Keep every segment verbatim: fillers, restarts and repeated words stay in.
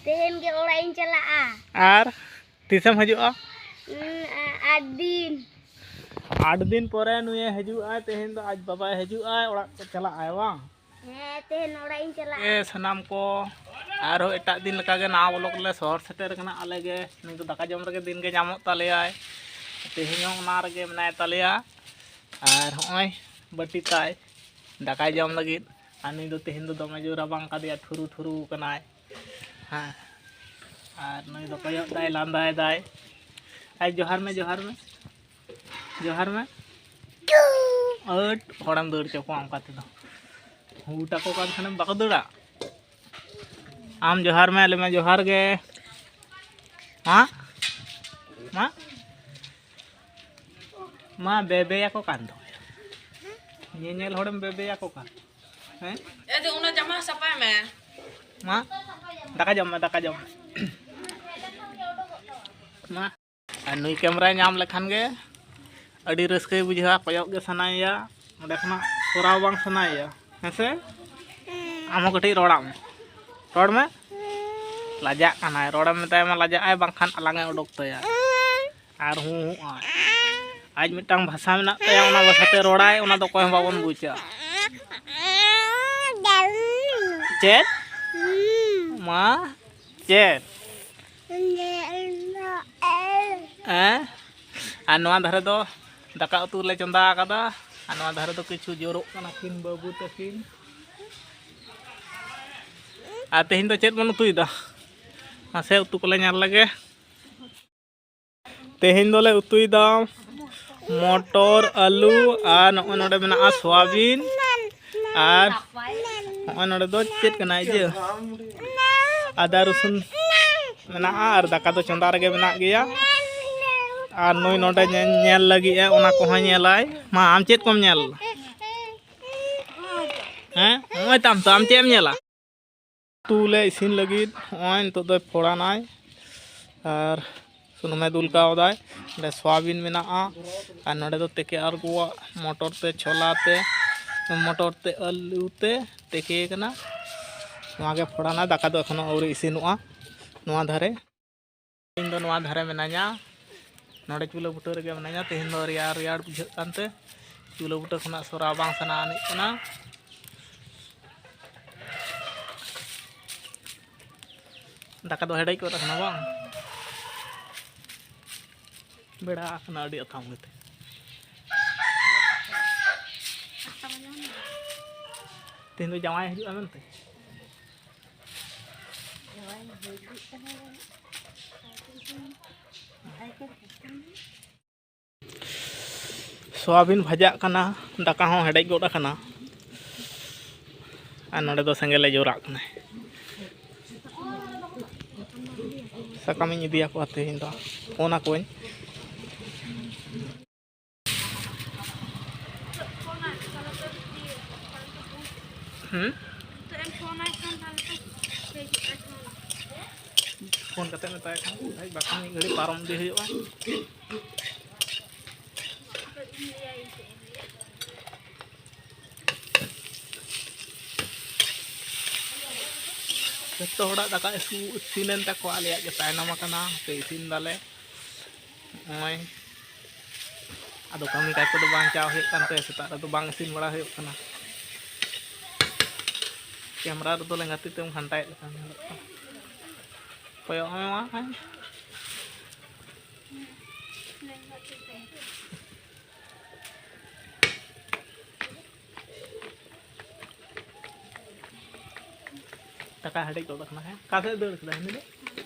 ᱛᱮᱦᱮᱧ ᱜᱮ ᱚᱲᱟᱜ ᱤᱧ ᱪᱟᱞᱟᱜᱼᱟ᱾ ᱟᱨ ᱛᱤᱥᱮᱢ ᱦᱤᱡᱩᱜᱼᱟ? ᱩᱸ, ᱟ-, ᱟᱴ ᱫᱤᱱ᱾ ᱟᱴ ᱫᱤᱱ ᱯᱚᱨᱮ ᱱᱩᱭᱮ ᱦᱤᱡᱩᱜᱼᱟ᱾ ᱛᱮᱦᱮᱧ ᱫᱚ ᱟᱡ ᱵᱟᱵᱟᱭ ᱦᱤᱡᱩᱜᱼᱟ, ᱚᱲᱟᱜ ᱠᱚ ᱪᱟᱞᱟᱜᱼᱟᱭ ᱵᱟᱝ? ᱦᱮᱸ, ᱛᱮᱦᱮᱧ ᱚᱲᱟᱜ ᱤᱧ ᱪᱟᱞᱟᱜᱼᱟ᱾ ᱮ ᱥᱟᱱᱟᱢ ᱠᱚ, ᱟᱨᱦᱚᱸ ᱮᱴᱟᱜ ᱫᱤᱱ ᱞᱮᱠᱟᱜᱮ ᱱᱟᱣᱟ vlog ᱞᱮ ᱥᱚᱦᱚᱨ ᱥᱮᱴᱮᱨ ᱠᱟᱱᱟ᱾ ᱟᱞᱮ ᱜᱮ ᱱᱩᱭ ᱫᱚ ᱫᱟᱠᱟ ᱡᱚᱢ ᱨᱮᱜᱮ ᱫᱤᱱ ᱜᱮ ᱧᱟᱢᱚᱜ ᱛᱟᱞᱮᱭᱟᱭ᱾ ᱛᱮᱦᱮᱧ ᱦᱚᱸ ᱚᱱᱟ ᱨᱮᱜᱮ ᱢᱮᱱᱟᱭ ᱛᱟᱞᱮᱭᱟ᱾ ᱟᱨ ᱦᱚᱸᱜᱼᱚᱭ ᱵᱟᱹᱴᱤ ᱛᱟᱭ ᱫᱟᱠᱟᱭ ᱡᱚᱢ ᱞᱟᱹᱜᱤᱫ᱾ ᱟᱨ ᱱᱩᱭ ᱫᱚ ᱛᱮᱦᱮᱧ ᱫᱚ ᱫᱚᱢᱮ ᱡᱳᱨ ᱨᱟᱵᱟᱝ ᱠᱟᱫᱮᱭᱟ, ᱴᱷᱩᱨᱩ ᱴᱷᱩᱨᱩ ᱠᱟᱱᱟᱭ᱾ ᱦᱮᱸ, ᱟᱨ ᱱᱩᱭ ᱫᱚ ᱠᱚᱭᱚᱜ ᱫᱟᱭ, ᱞᱟᱸᱫᱟᱭ ᱫᱟᱭ᱾ ᱟᱭ ᱡᱚᱦᱟᱨ ᱢᱮ, ᱡᱚᱦᱟᱨ ᱢᱮ, ᱡᱚᱦᱟᱨ ᱢᱮ᱾ ᱟᱹᱴ ᱦᱚᱲᱮᱢ ᱫᱟᱹᱲ ᱦᱚᱪᱚ ᱠᱚᱣᱟ ᱚᱱᱠᱟ ᱛᱮᱫᱚ᱾ ᱦᱩᱴ ᱟᱠᱚ ᱠᱟᱱ ᱠᱷᱟᱱᱮᱢ ᱵᱟᱠᱚ ᱫᱟᱹᱲᱟ᱾ ᱟᱢ ᱡᱚᱦᱟᱨ ᱢᱮ, ᱞᱟᱹᱭ ᱢᱮ ᱡᱚᱦᱟᱨ ᱜᱮ᱾ ᱢᱟ, ᱢᱟ, ᱢᱟ ᱵᱮᱵᱮᱭᱟᱠᱚ ᱠᱟᱱ ᱫᱚ᱾ ᱧᱮᱧᱮᱞ ᱦᱚᱲᱮᱢ ᱵᱮᱵᱮᱭᱟᱠᱚ ᱠᱟᱱ᱾ ᱦᱮᱸ? ᱮ ᱫᱤ, ᱚᱱᱟ ᱡᱟᱢᱟ ᱥᱟᱯᱷᱟᱭ ᱢᱮ᱾ ᱢᱟ, ᱫᱟᱠᱟ ᱡᱚᱢ ᱢᱮ, ᱫᱟᱠᱟ ᱡᱚᱢ ᱢᱮ᱾ ᱢᱟ᱾ ᱟᱨ ᱱᱩᱭ ᱠᱮᱢᱨᱟᱭ ᱧᱟᱢ ᱞᱮᱠᱷᱟᱱ ᱜᱮ ᱟᱹᱰᱤ ᱨᱟᱹᱥᱠᱟᱹᱭ ᱵᱩᱡᱷᱟᱹᱣᱟ, ᱠᱚᱭᱚᱜ ᱜᱮ ᱥᱟᱱᱟᱭᱮᱭᱟ, ᱚᱸᱰᱮ ᱠᱷᱚᱱᱟᱜ ᱥᱚᱨᱟᱣ ᱵᱟᱝ ᱥᱟᱱᱟᱭᱮᱭᱟ᱾ ᱦᱮᱸ ᱥᱮ? ᱟᱢ ᱦᱚᱸ ᱠᱟᱹᱴᱤᱡ ᱨᱚᱲᱟᱜ ᱢᱮ, ᱨᱚᱲ ᱢᱮ᱾ ᱞᱟᱡᱟᱜ ᱠᱟᱱᱟᱭ, ᱨᱚᱲᱮᱢ ᱢᱮᱛᱟᱭ ᱢᱟ ᱞᱟᱡᱟᱜ ᱟᱭ, ᱵᱟᱝᱠᱷᱟᱱ ᱟᱞᱟᱝ ᱮ ᱚᱰᱚᱠ ᱛᱟᱭᱟ᱾ ᱟᱨ ᱦᱩᱸ ᱦᱩᱸ ᱟᱭ᱾ ᱟᱡ ᱢᱤᱫᱴᱟᱝ ᱵᱷᱟᱥᱟ ᱢᱮᱱᱟᱜ ᱛᱟᱭᱟ, ᱚᱱᱟ ᱵᱷᱟᱥᱟᱛᱮ ᱨᱚᱲᱟᱭ, ᱚᱱᱟ ᱫᱚ ᱚᱠᱚᱭ ᱦᱚᱸ ᱵᱟᱵᱚᱱ ᱵᱩᱡᱟ᱾ ᱪᱮᱫ? ᱢᱟ ᱪᱮᱫ? ᱦᱮᱸ? ᱟᱨ ᱱᱚᱣᱟ ᱫᱷᱟᱨᱮ ᱫᱚ ᱫᱟᱠᱟ ᱩᱛᱩ ᱞᱮ ᱪᱚᱸᱫᱟ ᱟᱠᱟᱫᱟ᱾ ᱟᱨ ᱱᱚᱣᱟ ᱫᱷᱟᱨᱮ ᱫᱚ ᱠᱤᱪᱷᱩ ᱡᱳᱨᱚᱜ ᱠᱟᱱᱟ ᱠᱤᱱ ᱵᱟᱹᱵᱩ ᱛᱟᱹᱠᱤᱱ᱾ ᱟᱨ ᱛᱮᱦᱮᱧ ᱫᱚ ᱪᱮᱫ ᱵᱚᱱ ᱩᱛᱩᱭᱮᱫᱟ? ᱢᱟᱥᱮ ᱩᱛᱩ ᱠᱚᱞᱮ ᱧᱮᱞ ᱞᱮᱜᱮ᱾ ᱛᱮᱦᱮᱧ ᱫᱚᱞᱮ ᱩᱛᱩᱭᱮᱫᱟ ᱢᱚᱴᱚᱨ, ᱟᱹᱞᱩ, ᱟᱨ ᱱᱚᱜᱼᱚᱭ ᱱᱚᱰᱮ ᱢᱮᱱᱟᱜᱼᱟ ᱥᱚᱣᱟᱵᱤᱱ, ᱟᱨ ᱱᱚᱜᱼᱚᱭ ᱱᱚᱰᱮ ᱫᱚ ᱪᱮᱫ ᱠᱟᱱᱟ? ᱤᱭᱟᱹ, ᱟᱫᱟ ᱨᱚᱥᱩᱱ ᱢᱮᱱᱟᱜᱼᱟ, ᱟᱨ ᱫᱟᱠᱟ ᱫᱚ ᱪᱚᱸᱫᱟ ᱨᱮᱜᱮ ᱢᱮᱱᱟᱜ ᱜᱮᱭᱟ᱾ ᱟᱨ ᱱᱩᱭ ᱱᱚᱰᱮ ᱧᱮ-, ᱧᱮᱞ ᱞᱟᱹᱜᱤᱫ ᱮ, ᱚᱱᱟ ᱠᱚᱦᱚᱸ ᱧᱮᱞᱟᱭ᱾ ᱢᱟ, ᱟᱢ ᱪᱮᱫ ᱠᱚᱢ ᱧᱮᱞ? ᱦᱮᱸ, ᱱᱚᱜᱼᱚᱭ ᱛᱟᱢ ᱛᱚ, ᱟᱢ ᱪᱮᱫ ᱮᱢ ᱧᱮᱞᱟ? ᱩᱛᱩ ᱞᱮ ᱤᱥᱤᱱ ᱞᱟᱹᱜᱤᱫ ᱱᱚᱜᱼᱚᱭ ᱱᱤᱛᱚᱜ ᱫᱚᱭ ᱯᱷᱚᱲᱟᱱᱟᱭ ᱟᱨ ᱥᱩᱱᱩᱢᱮ ᱫᱩᱞ ᱠᱟᱣᱫᱟᱭ᱾ ᱚᱸᱰᱮ ᱥᱚᱣᱟᱵᱤᱱ ᱢᱮᱱᱟᱜᱼᱟ ᱟᱨ ᱱᱚᱰᱮ ᱫᱚ ᱛᱮᱠᱮ ᱟᱨ ᱠᱚᱣᱟᱜ ᱢᱚᱴᱚᱨ ᱛᱮ, ᱪᱷᱚᱞᱟ ᱛᱮ, ᱢᱚᱴᱚᱨ ᱛᱮ, ᱟᱹᱞᱩ ᱛᱮ ᱛᱮᱠᱮ ᱠᱟᱱᱟ᱾ ᱱᱚᱣᱟ ᱜᱮ ᱯᱷᱚᱲᱟᱱᱟ, ᱫᱟᱠᱟ ᱫᱚ ᱮᱠᱷᱚᱱᱳ ᱟᱹᱣᱨᱤ ᱤᱥᱤᱱᱚᱜᱼᱟ᱾ ᱱᱚᱣᱟ ᱫᱷᱟᱨᱮ, ᱤᱧ ᱫᱚ ᱱᱚᱣᱟ ᱫᱷᱟᱨᱮ ᱢᱮᱱᱟᱹᱧᱟ, ᱱᱚᱰᱮ ᱪᱩᱞᱟᱹ ᱵᱩᱴᱟᱹ ᱨᱮᱜᱮ ᱢᱮᱱᱟᱹᱧᱟ᱾ ᱛᱮᱦᱮᱧ ᱫᱚ ᱨᱮᱭᱟᱲ ᱨᱮᱭᱟᱲ ᱵᱩᱡᱷᱟᱹᱜ ᱠᱟᱱᱛᱮ ᱪᱩᱞᱟᱹ ᱵᱩᱴᱟᱹ ᱠᱷᱚᱱᱟᱜ ᱥᱚᱨᱟᱣ ᱵᱟᱝ ᱥᱟᱱᱟ ᱟᱹᱱᱤᱡ ᱠᱟᱱᱟ᱾ ᱫᱟᱠᱟ ᱫᱚ ᱦᱮᱰᱮᱡ ᱜᱚᱫ ᱟᱠᱟᱱᱟ ᱵᱟᱝ? ᱵᱮᱲᱟ ᱟᱠᱟᱱᱟ ᱟᱹᱰᱤ ᱟᱛᱷᱟᱢ ᱜᱮᱛᱮ᱾ ᱛᱮᱦᱮᱧ ᱫᱚ ᱡᱟᱶᱟᱭ ᱦᱤᱡᱩᱜᱼᱟ ᱢᱮᱱᱛᱮ᱾ ᱥᱚᱣᱟᱵᱤᱱ ᱵᱷᱟᱡᱟᱜ ᱠᱟᱱᱟ, ᱫᱟᱠᱟ ᱦᱚᱸ ᱦᱮᱰᱮᱡ ᱜᱚᱫ ᱟᱠᱟᱱᱟ, ᱟᱨ ᱱᱚᱰᱮ ᱫᱚ ᱥᱮᱸᱜᱮᱞᱮ ᱡᱳᱨᱟᱜ ᱠᱟᱱᱟᱭ᱾ ᱥᱟᱠᱟᱢᱤᱧ ᱤᱫᱤᱭᱟᱠᱚᱣᱟ ᱛᱮᱦᱮᱧ ᱫᱚ, ᱯᱷᱳᱱ ᱟᱠᱚᱣᱟᱹᱧ᱾ ᱦᱩᱸ? ᱯᱷᱳᱱ ᱠᱟᱛᱮ ᱢᱮᱛᱟᱭ ᱠᱷᱟᱱ, ᱵᱟᱠᱷᱟᱱ ᱢᱤᱫ ᱜᱷᱟᱹᱲᱤᱡ ᱯᱟᱨᱚᱢ ᱤᱫᱤ ᱦᱩᱭᱩᱜᱼᱟ᱾ ᱡᱚᱛᱚ ᱦᱚᱲᱟᱜ ᱫᱟᱠᱟ ᱤᱥᱤᱱ, ᱤᱥᱤᱱᱮᱱ ᱛᱟᱠᱚᱣᱟ, ᱟᱞᱮᱭᱟᱜ ᱜᱮ ᱛᱟᱭᱱᱚᱢ ᱟᱠᱟᱱᱟ᱾ ᱦᱟᱯᱮ ᱤᱥᱤᱱ ᱫᱟᱞᱮ᱾ ᱱᱚᱜᱼᱚᱭ ᱟᱫᱚ ᱠᱟᱹᱢᱤ ᱠᱟᱡᱽ ᱠᱚᱫᱚ ᱵᱟᱝ ᱪᱟᱣ ᱦᱩᱭᱩᱜ ᱠᱟᱱ ᱛᱟᱭᱟ, ᱥᱮᱛᱟᱜ ᱨᱮᱫᱚ ᱵᱟᱝ ᱤᱥᱤᱱ ᱵᱟᱲᱟ ᱦᱩᱭᱩᱜ ᱠᱟᱱᱟ᱾ ᱠᱮᱢᱨᱟ ᱨᱮᱫᱚ ᱞᱮᱸᱜᱟ ᱛᱤ ᱛᱮᱢ ᱜᱷᱟᱱᱴᱟᱭᱮᱫ ᱞᱮᱠᱟ ᱧᱮᱞᱚᱜ ᱠᱟᱱᱟ᱾ ᱠᱚᱭᱚᱜ ᱢᱮ ᱢᱟ᱾ ᱫᱟᱠᱟ ᱦᱮᱰᱮᱡ ᱜᱚᱫ ᱟᱠᱟᱱᱟ᱾ ᱦᱮᱸ, ᱚᱠᱟ ᱥᱮᱫ ᱫᱟᱹᱲ ᱠᱮᱫᱟ ᱦᱟᱹᱱᱤ ᱫᱚ?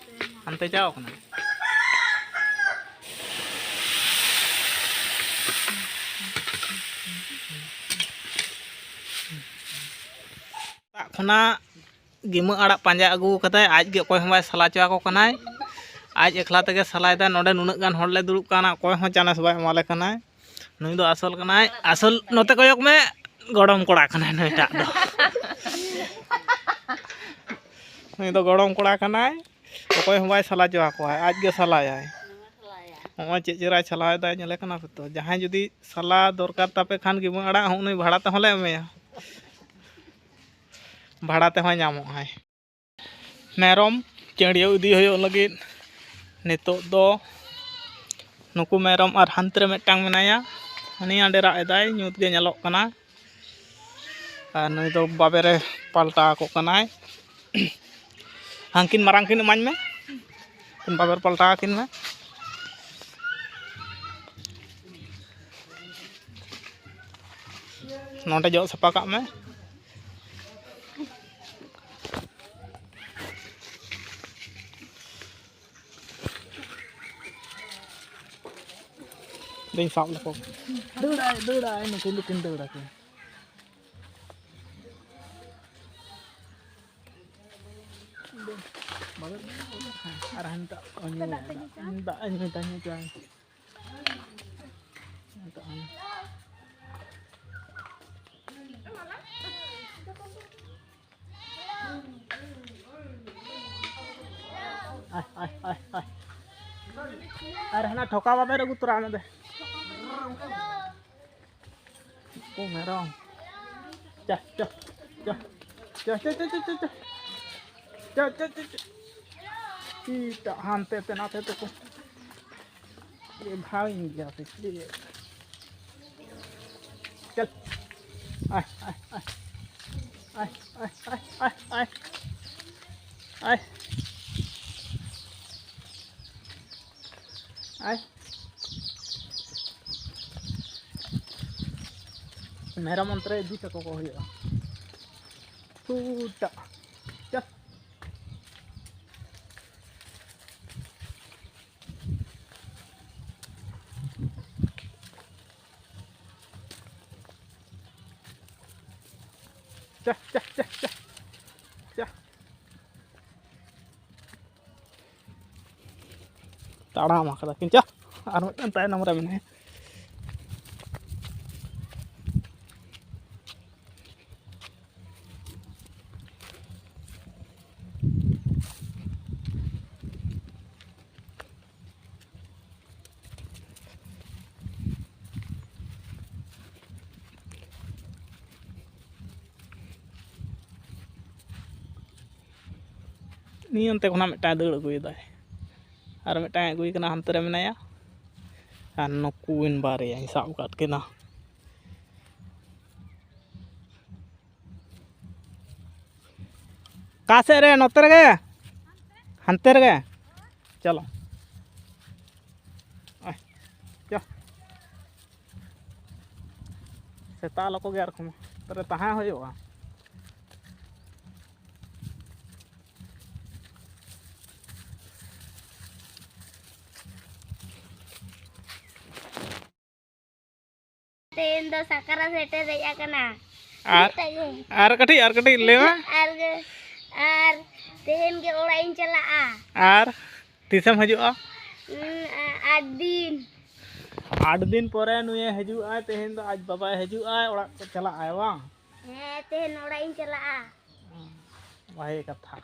ᱦᱟᱱᱛᱮ ᱪᱟᱣ ᱠᱟᱱᱟ᱾ ᱥᱮᱛᱟᱜ ᱠᱷᱚᱱᱟᱜ ᱜᱤᱢᱟᱹ ᱟᱲᱟᱜ ᱯᱟᱸᱡᱟ ᱟᱹᱜᱩ ᱠᱟᱫᱟᱭ, ᱟᱡ ᱜᱮ ᱚᱠᱚᱭ ᱦᱚᱸ ᱵᱟᱭ ᱥᱟᱞᱟ ᱦᱚᱪᱚ ᱟᱠᱚ ᱠᱟᱱᱟᱭ, ᱟᱡ ᱮᱠᱞᱟ ᱛᱮᱜᱮ ᱥᱟᱞᱟᱭᱮᱫᱟᱭ᱾ ᱱᱚᱰᱮ ᱱᱩᱱᱟᱹᱜ ᱜᱟᱱ ᱦᱚᱲ ᱞᱮ ᱫᱩᱲᱩᱵ ᱠᱟᱱᱟ, ᱚᱠᱚᱭ ᱦᱚᱸ ᱪᱟᱱᱥ ᱵᱟᱭ ᱮᱢᱟᱞᱮ ᱠᱟᱱᱟᱭ᱾ ᱱᱩᱭ ᱫᱚ ᱟᱥᱚᱞ ᱠᱟᱱᱟᱭ, ᱟᱥᱚᱞ ᱱᱚᱛᱮ ᱠᱚᱭᱚᱜ ᱢᱮ, ᱜᱚᱲᱚᱢ ᱠᱚᱲᱟ ᱠᱟᱱᱟᱭ ᱱᱩᱭᱴᱟᱜ ᱫᱚ᱾ ᱱᱩᱭ ᱫᱚ ᱜᱚᱲᱚᱢ ᱠᱚᱲᱟ ᱠᱟᱱᱟᱭ, ᱚᱠᱚᱭ ᱦᱚᱸ ᱵᱟᱭ ᱥᱟᱞᱟ ᱦᱚᱪᱚ ᱟᱠᱚᱣᱟᱭ, ᱟᱡ ᱜᱮ ᱥᱟᱞᱟᱭᱟᱭ᱾ ᱱᱚᱜᱼᱚᱭ ᱪᱮᱫ ᱪᱮᱦᱨᱟᱭ ᱥᱟᱞᱟᱭᱮᱫᱟᱭ, ᱧᱮᱞᱮ ᱠᱟᱱᱟ ᱯᱮ ᱛᱚ᱾ ᱡᱟᱦᱟᱸᱭ ᱡᱩᱫᱤ ᱥᱟᱞᱟ ᱫᱚᱨᱠᱟᱨ ᱛᱟᱯᱮ ᱠᱷᱟᱱ ᱜᱤᱢᱟᱹ ᱟᱲᱟᱜ ᱦᱚᱸ ᱩᱱᱤ ᱵᱷᱟᱲᱟ ᱛᱮᱦᱚᱸ ᱞᱮ ᱮᱢᱮᱭᱟ᱾ ᱵᱷᱟᱲᱟ ᱛᱮᱦᱚᱸᱭ ᱧᱟᱢᱚᱜᱼᱟᱭ᱾ ᱢᱮᱨᱚᱢ ᱪᱟᱹᱲᱭᱟᱹᱣ ᱤᱫᱤ ᱦᱩᱭᱩᱜ ᱞᱟᱹᱜᱤᱫ ᱱᱤᱛᱚᱜ ᱫᱚ ᱱᱩᱠᱩ ᱢᱮᱨᱚᱢ ᱟᱨ ᱦᱟᱱᱛᱮ ᱨᱮ ᱢᱤᱫᱴᱟᱝ ᱢᱮᱱᱟᱭᱟ, ᱩᱱᱤ ᱦᱟᱸᱰᱮ ᱨᱟᱜ ᱮᱫᱟᱭ, ᱧᱩᱛ ᱜᱮ ᱧᱮᱞᱚᱜ ᱠᱟᱱᱟ᱾ ᱟᱨ ᱱᱩᱭ ᱫᱚ ᱵᱟᱵᱮᱨᱮ ᱯᱟᱞᱴᱟᱣ ᱟᱠᱚ ᱠᱟᱱᱟᱭ᱾ ᱦᱟᱝᱠᱤᱱ ᱢᱟᱨᱟᱝ ᱠᱤᱱ ᱮᱢᱟᱹᱧ ᱢᱮ, ᱩᱱᱠᱤᱱ ᱵᱟᱵᱮᱨ ᱯᱟᱞᱴᱟᱣ ᱟᱹᱠᱤᱱ ᱢᱮ᱾ ᱱᱚᱰᱮ ᱡᱚᱜ ᱥᱟᱯᱷᱟ ᱠᱟᱜ ᱢᱮ᱾ ᱫᱟᱹᱧ ᱥᱟᱵ ᱞᱮᱠᱚ᱾ ᱫᱟᱹᱲᱟᱭ, ᱫᱟᱹᱲᱟᱭ, ᱱᱩᱠᱤᱱ ᱫᱚᱠᱤᱱ ᱫᱟᱹᱲᱟ ᱠᱤᱱ᱾ ᱟᱨ ᱦᱟᱱᱴᱟᱜ ᱠᱚ ᱧᱩᱭᱟ᱾ ᱫᱟᱜ ᱤᱧ ᱢᱮᱛᱟᱧ ᱦᱚᱪᱚ᱾ ᱟᱭ, ᱟᱭ, ᱟᱭ, ᱟᱭ᱾ ᱟᱨ ᱦᱟᱱᱟ ᱴᱷᱚᱠᱟ ᱵᱟᱵᱮᱨ ᱟᱹᱜᱩ ᱛᱚᱨᱟ ᱢᱮ ᱫᱮ᱾ ᱠᱚ ᱢᱮᱨᱚᱢ᱾ ᱪᱟ, ᱪᱟ, ᱪᱟ᱾ ᱪᱟ, ᱪᱟ, ᱪᱟ᱾ ᱪᱟ, ᱪᱟ, ᱪᱟ, ᱪᱟ᱾ ᱪᱤᱴᱟᱜ ᱦᱟᱱᱛᱮ ᱛᱮ ᱱᱟᱛᱮ ᱛᱮᱠᱚ ᱵᱷᱟᱣᱤᱧ ᱜᱮᱭᱟ ᱥᱮ ᱪᱮᱫ? ᱪᱟᱞ᱾ ᱟᱭ, ᱟᱭ, ᱟᱭ᱾ ᱟᱭ, ᱟᱭ, ᱟᱭ, ᱟᱭ, ᱟᱭ᱾ ᱟᱭ᱾ ᱟᱭ᱾ ᱢᱮᱨᱚᱢ ᱚᱱᱛᱮ ᱨᱮ ᱤᱫᱤ ᱠᱟᱠᱚ ᱠᱚ ᱦᱩᱭᱩᱜᱼᱟ᱾ ᱴᱩᱴᱟ᱾ ᱪᱟᱞ᱾ ᱪᱟ, ᱪᱟ, ᱪᱟ, ᱪᱟ᱾ ᱪᱟ᱾ ᱛᱟᱲᱟᱢ ᱟᱠᱟᱫᱟ ᱠᱤᱱ᱾ ᱪᱟ, ᱟᱨ ᱢᱤᱫᱴᱟᱝ ᱛᱟᱭᱱᱚᱢ ᱨᱮ ᱢᱮᱱᱟᱭᱟ᱾ ᱱᱤᱭᱟᱹ ᱚᱱᱛᱮ ᱠᱷᱚᱱᱟᱜ ᱢᱤᱫᱴᱟᱝ ᱫᱟᱹᱲ ᱟᱹᱜᱩᱭᱮᱫᱟᱭ, ᱟᱨ ᱢᱤᱫᱴᱟᱝ ᱟᱹᱜᱩᱭ ᱠᱟᱱᱟ, ᱦᱟᱱᱛᱮ ᱨᱮ ᱢᱮᱱᱟᱭᱟ᱾ ᱟᱨ ᱱᱩᱠᱩ ᱵᱟᱨᱭᱟᱧ ᱥᱟᱵ ᱟᱠᱟᱫ ᱠᱤᱱᱟ᱾ ᱚᱠᱟ ᱥᱮᱫ ᱨᱮ? ᱱᱚᱛᱮ ᱨᱮᱜᱮ, ᱦᱟᱱᱛᱮ ᱨᱮᱜᱮ᱾ ᱪᱚᱞᱚ, ᱟᱭ, ᱪᱚ᱾ ᱥᱮᱛᱟ ᱟᱞᱚ ᱠᱚ ᱜᱮᱨ ᱠᱚᱢᱟ, ᱛᱟᱦᱞᱮ ᱛᱟᱦᱮᱸ ᱦᱩᱭᱩᱜᱼᱟ᱾ ᱛᱮᱦᱮᱧ ᱫᱚ ᱥᱟᱠᱨᱟᱛ ᱥᱮᱴᱮᱨ ᱦᱮᱡ ᱟᱠᱟᱱᱟ᱾ ᱟᱨ, ᱢᱤᱫᱴᱟᱝ ᱜᱮ᱾ ᱟᱨ ᱠᱟᱹᱴᱤᱡ, ᱟᱨ ᱠᱟᱹᱴᱤᱡ ᱞᱟᱹᱭ ᱢᱮ᱾ ᱟᱨ ᱜᱮ, ᱟᱨ ᱛᱮᱦᱮᱧ ᱜᱮ ᱚᱲᱟᱜ ᱤᱧ ᱪᱟᱞᱟᱜᱼᱟ᱾ ᱟᱨ ᱛᱤᱥᱮᱢ ᱦᱤᱡᱩᱜᱼᱟ? ᱩᱸ, ᱟ-, ᱟᱴ ᱫᱤᱱ᱾ ᱟᱴ ᱫᱤᱱ ᱯᱚᱨᱮ ᱱᱩᱭᱮ ᱦᱤᱡᱩᱜᱼᱟᱭ᱾ ᱛᱮᱦᱮᱧ ᱫᱚ ᱟᱡ ᱵᱟᱵᱟᱭ ᱦᱤᱡᱩᱜᱼᱟᱭ, ᱚᱲᱟᱜ ᱠᱚ ᱪᱟᱞᱟᱜᱼᱟᱭ ᱵᱟᱝ? ᱦᱮᱸ, ᱛᱮᱦᱮᱧ ᱚᱲᱟᱜ ᱤᱧ ᱪᱟᱞᱟᱜᱼᱟ᱾ ᱵᱷᱟᱜᱮ ᱠᱟᱛᱷᱟ᱾